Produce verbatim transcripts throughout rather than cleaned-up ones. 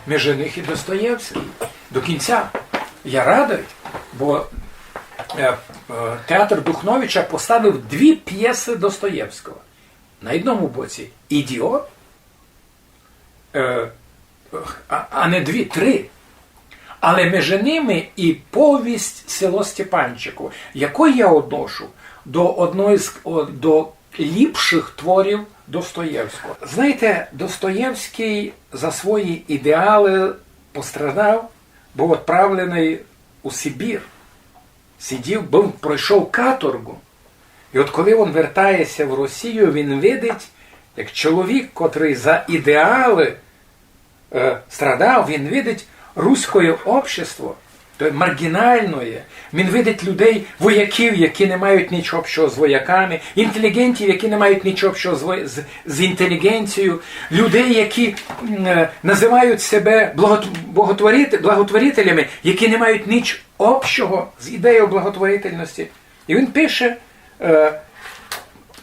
Межи них і Достоєвськый. До кінця. Я радый, бо е, е, театр Духновича поставив дві пєсы Достоєвського. На одному боці Ідіот, е, а, а не дві, три. Але межи ними і повість Село Степанчиково, яку я одношу до одної з о, до ліпшых творів Достоєвського. Знаєте, Достоєвськый за свої ідеалы пострадав, быв відправленый у Сибір. Сидів, быв, пройшов каторгу. І от коли він вертається в Росію, він видить, як чоловік, котрый за ідеалы е, страдав, він видить руське общество, то є маргінальне. Він видить людей, вояків, які не мають нічого общого з вояками, інтелігентів, які не мають нічого общого з, во- з, з інтелігенцією, людей, які м, е, називають себе благот- благотворит- благотворителями, які не мають ніч общого з ідеєю благотворительності. І він пише, е,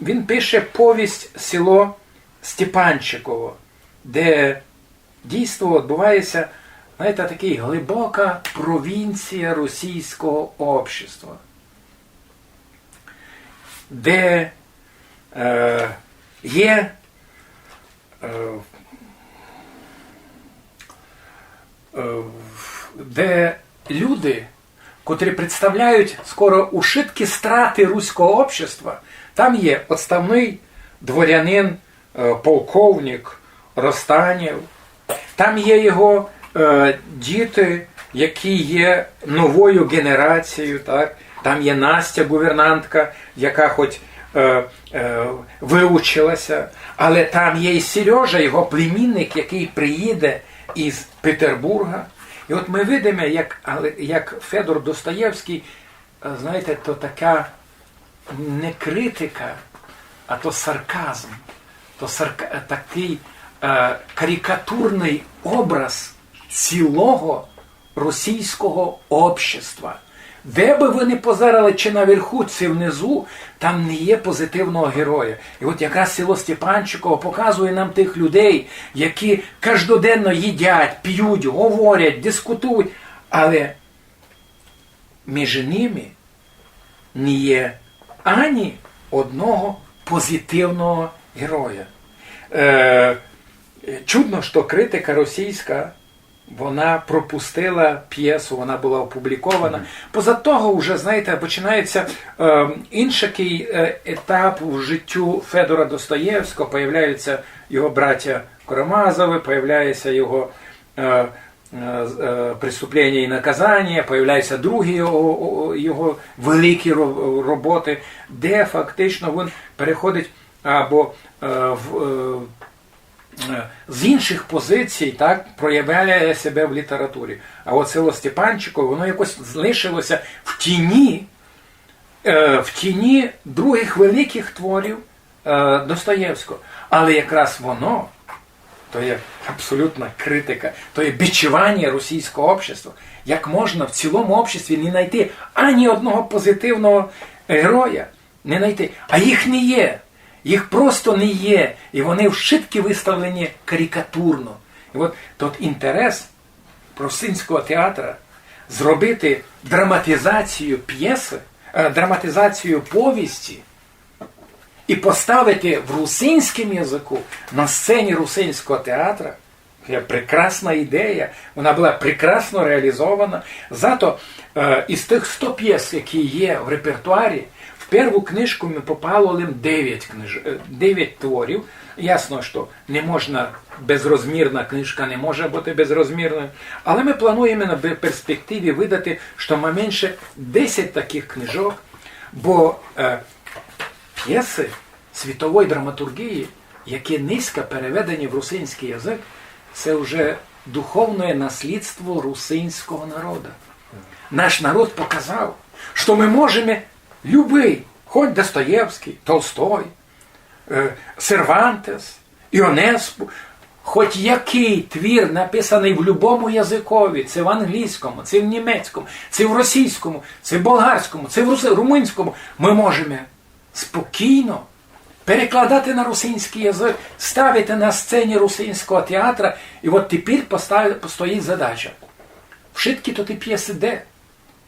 він пише повість Село Степанчиково, де дійство відбувається, знаєте, така глибока провінція російського общества, де е, є, е, е, де люди, котрі представляють скоро ушыткі страты руського общества, там є отставный дворянин, е, полковник Ростанєв, там є його е, діти, які є новою генерацією, так? Там є Настя, гувернантка, яка хоч е, е, выучилася, але там є і Сережа, його племінник, який приїде із Петербурга. І от ми видиме, як, але- як Федор Достоєвськый, е, знаєте, то така не критика, а то сарказм, то сарка- такый е, карикатурный образ цілого російського общества. Де бы вы не позирали, чи наверху, чи внизу, там не є позитивного героя. І от якраз Село Степанчиково показує нам тых людей, які каждоденно їдять, п'ють, говорять, дискутують, але межи ними не є ані одного позитивного героя. Е, чудно, што критика російська, вона пропустила пєсу, вона была опублікована. Поза того, вже, знаєте, починається е, іншакый е, етап в життю Федора Достоєвського. Появляються його братя Карамазовы, появляється його е, е, з- е, «Преступление и наказание», появляються другі його, о- його великі ро- роботы, де фактично він переходить або е, в, е, е, з іншых позицій, так, проявляє себе в літературі. А от Село Степанчиково, воно якось залишилося в тіні, е, в тіні другых великых творів е, Достоєвського. Але якраз воно, то є абсолютна критика, то є бичування російського общества. Як можна в цілому обществі не знайти ані одного позитивного героя? Не знайти. А їх не є. Їх просто не є. І вони вшыткі выставлені карикатурно. І от тот інтерес русинського театра зробити драматизацію пєсы, е, драматизацію повісті і поставити в русинському языку на сцені русинського театра, є прекрасна ідея, вона была прекрасно реалізована. Зато е, із тых сто пєс, які є в репертуарі, в перву книжку ми попало лим девять, книж... е, девять творів. Ясно, што не можна, безрозмірна книжка не може быти безрозмірною, але ми плануєме на бе- перспективі выдати, што ма менше десять такых книжок, бо е, пєсы світової драматурґії, які нынька переведені в русинськый язык, це вже духовне наслідство русинського народа. Наш народ показав, што мы можеме любый, хоть Достоєвськый, Толстой, е, Сервантес, Іонеску, хоть якый твір, написаный в любому языкові, ци в англійському, ци в німецькому, ци в російському, ци в болгарському, ци в рус- румунському, мы можеме спокійно перекладати на русинськый язык, ставити на сцені русинського театра, і от тепер постав-, стоїть задача. Вшыткі тоті пєсы де?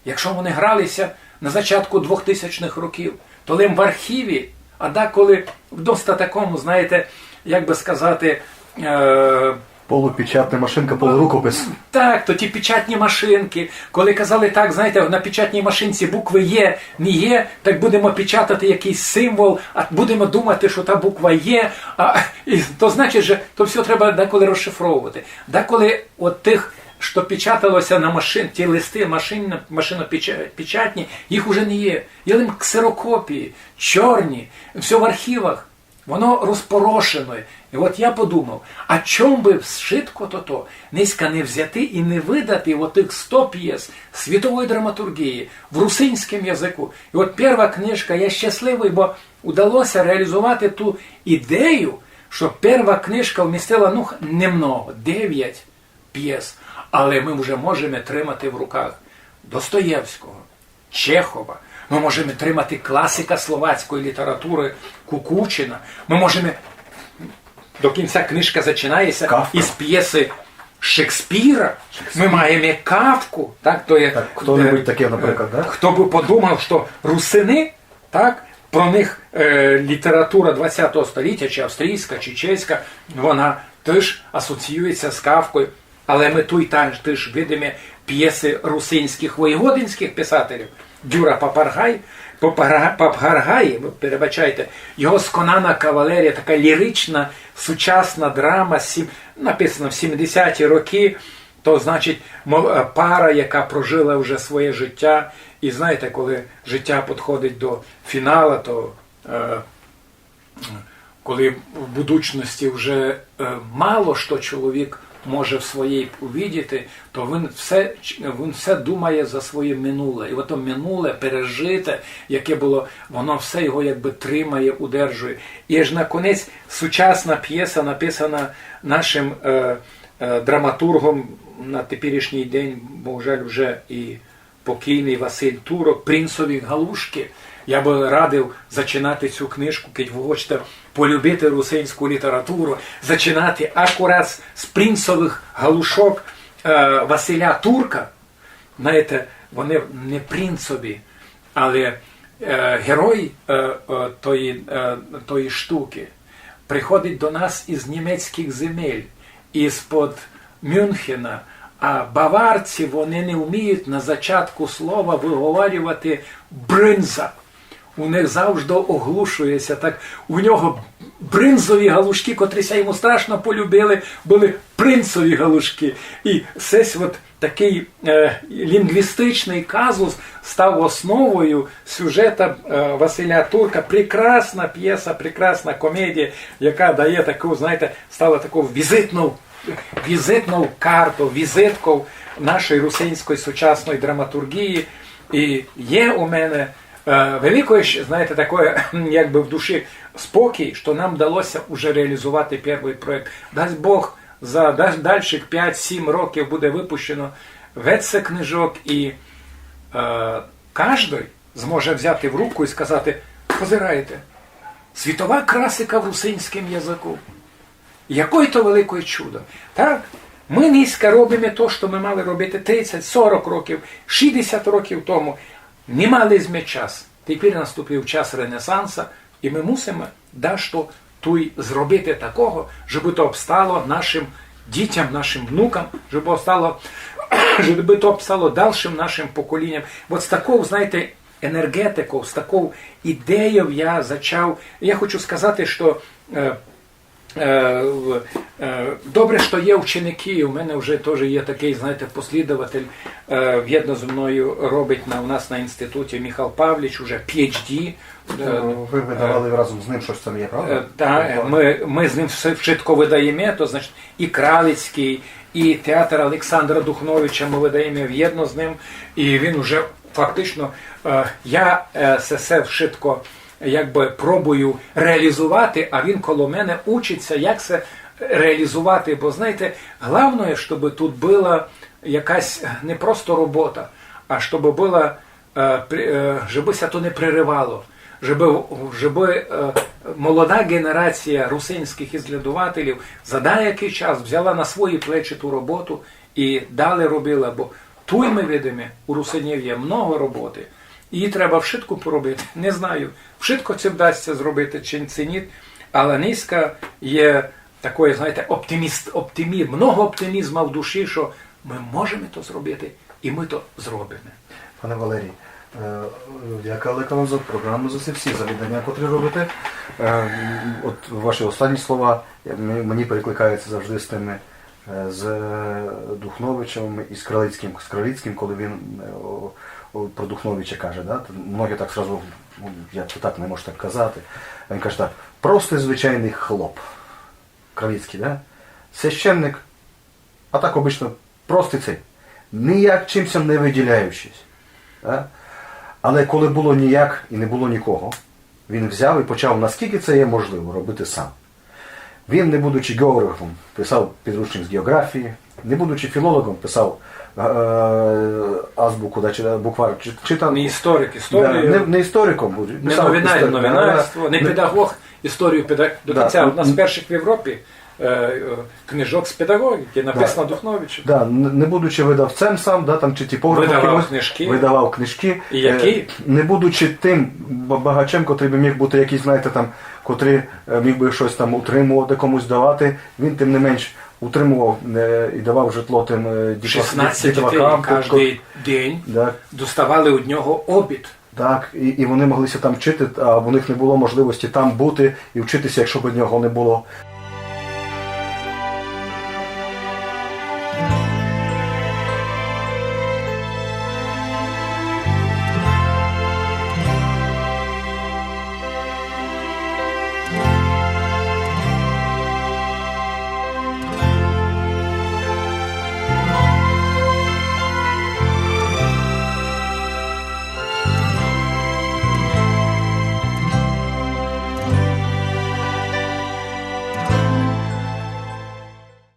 Якщо вони гралися на зачатку двохтисячных років, то лим в архіві, а деколи в доста такому, знаєте, як бы сказати, е, Полупечатна машинка, полурукопис. Так, то ті печатні машинки, коли казали так, знаєте, на печатній машинці буквы є, не є, так будемо печатати якийсь символ, а будемо думати, що та буква є, а, і то значить, що то всьо треба деколи розшифровувати. Деколи от тых, що печаталося на машин, ті листы машин, машинопечатні, їх уже не є. Є лим ксерокопії, чорні, всьо в архівах. Воно розпорошене. І от я подумав, а чом бы вшытко тото нынька не взяти і не выдати отых сто пєс світової драматурґії в русинському языку? І от перша книжка, я щасливый, бо удалося реалізувати ту ідею, що перша книжка вмістила, ну, х-, немного, девять пєс. Але мы вже можеме тримати в руках Достоєвського, Чехова. Мы можеме тримати класика словацької літературы Кукучина. Мы можеме, до кінця книжка зачинається Кафка. Із пєсы Шекспіра. Мы маєме Кафку, так, то є, Так, хто-небудь е, таке, наприклад, е, да? Хто бы подумав, што русины, так, про них, е, література двадцятого століття, чи австрійська, чи чеська, вона теж асоціюється з Кафкою. Але мы туй та-, тыж видиме пєсы русинськых войводинськых писателів. Дюра Папаргай, Папарга-, Папгаргай, вы перебачайте, його «Сконана кавалерія», така лірична, сучасна драма, сім-, написана в сімдесяті рокы, то, значить, мо-, е, пара, яка прожила вже своє життя. І знаєте, коли життя підходить до фінала, то, е, коли в будучности вже, е, мало што чоловік може в своїй увидіти, то він все, ч-, він все думає за своє минуле. І ото минуле, пережите, яке было, воно все його якби тримає, удержує. І аж наконець сучасна пєса, написана нашим, е, е, драматургом на теперішній день, бо, жаль, вже і покійный Василь Турок, «Принцові галушки». Я бы радив зачинати цю книжку, кидь вы хочете полюбити русинську літературу, зачинати акурат з, з «Принцовых галушок», е, Василя Турка. Знаєте, вони не принцові, але, е, герой, е, е, тої, е, тої штуки приходить до нас із німецькых земель, із-под Мюнхена, а баварці, вони не вміють на зачатку слова выговарювати брынза. У них завжди оглушується так. У нього брынзові галушки, котрі ся йому страшно полюбили, были принцові галушки. І сесь от такый, е, лінґвістичный казус став основою сюжета, е, Василя Турка. Прекрасна пєса, прекрасна комедія, яка дає таку, знаєте, стала такою візитною, візитною картою, візиткою нашої русинської сучасної драматурґії. І є у мене, е, великоє, щ-, знаєте, такоє, якби в душі спокій, што нам вдалося уже реалізувати першый проєкт. Дасть Бог, за даль-, дальшых пять-сім років буде выпущено веце книжок, і, е, каждый зможе взяти в руку і сказати: «Позирайте, світова класика в русинському языку. Якоє то великоє чудо». Так, мы нынька робиме то, што мы мали робити тридцять, сорок років, шістдесят років тому. Не мали сьме час. Тепер наступив час ренесанса, і мы мусиме дашто туй зробити такого, жебы то обстало нашым дітям, нашым внукам, жебы обстало, жебы то обстало дальшым нашым поколіням. От з таков, знаєте, енергетиков, з таков ідейов я зачав. Я хочу сказати, што, е, е, в-, е, добре, што є ученикы. У мене вже тоже є такый, знаєте, послідователь, е, вєдно зо мною робить на, у нас на інституті Михал Павліч, уже пі ейч ді. Е, Ну, вы видавали разом з ним штось там є, правда? Е, та, мы, мы з ним все, вшытко выдаєме, то, значить, і Кралицькый, і театр Олександра Духновича мы выдаєме вєдно з ним, і він уже фактично, е, я, е, се, се вшытко якби пробую реалізовати, а він коло мене учить ся, як се реалізовати. Бо, знаєте, главноє, щоб тут была якась не просто робота, а щоб была, е, при-, е, щоб ся то не переривало, щоб, щоб, е, Молода ґенерація русинськых ізглядователів за даякый час взяла на свої плечі ту роботу і далі робила, бо туй мы видиме, у русинів є много роботы, і треба вшытко поробити. Не знаю, вшытко ци вдасться зробити чи, ци ні, але нынька є такоє, знаєте, оптиміст, оптимі, много оптимізма в душі, што мы можеме то зробити, і мы то зробиме. Пане Валерій, е, дяка велика вам за програму, за ці всі завідання, котрі робите. Е, от ваші останні слова, е, мені, мені перекликаються завжди з тими, е, з Духновичем і з Кралицьким, з Кралицьким, коли він, е, о, о, про Духновича каже, да? Многі так зразу, ну, як то так, не можеш так казати. Він каже так: простый звичайный хлоп. Кралицький, да? Священник, а так обычно простый цей, ніяк чимся не выділяючись. Да? Але коли было ніяк і не было нікого, він взяв і почав, наскільки це є можливо, робити сам. Він, не будучи ґеоґрафом, писав підручник з ґеоґрафії, не будучи філологом, писав е, азбуку, да, чи, буквар, чи, чи там... Не історик, Да, історію, не, не істориком був, не писав новинар, історію, новинарство, да, не не- педагог, історію педагог. До Да, кінця, ну, одна з перших в Європі е, е, книжок з педагогіки, написана Духновичем. Да, не, не будучи видавцем сам, да, там, чи типографом Видавав якимось, книжки. Видавав книжки. І які? Е, не будучи тим ба- багачем, котрий би міг бути якийсь, знаєте, там, котрий е, міг би щось там утримувати, комусь давати, він тим не менш утримував е, і давав житло тим е, дітва- шістнадцять дітей дітвакам, кожен день Да. доставали від нього обід. Так, і, і вони могли ся там вчити, а в них не було можливості там бути і вчитися, якщо б нього не було.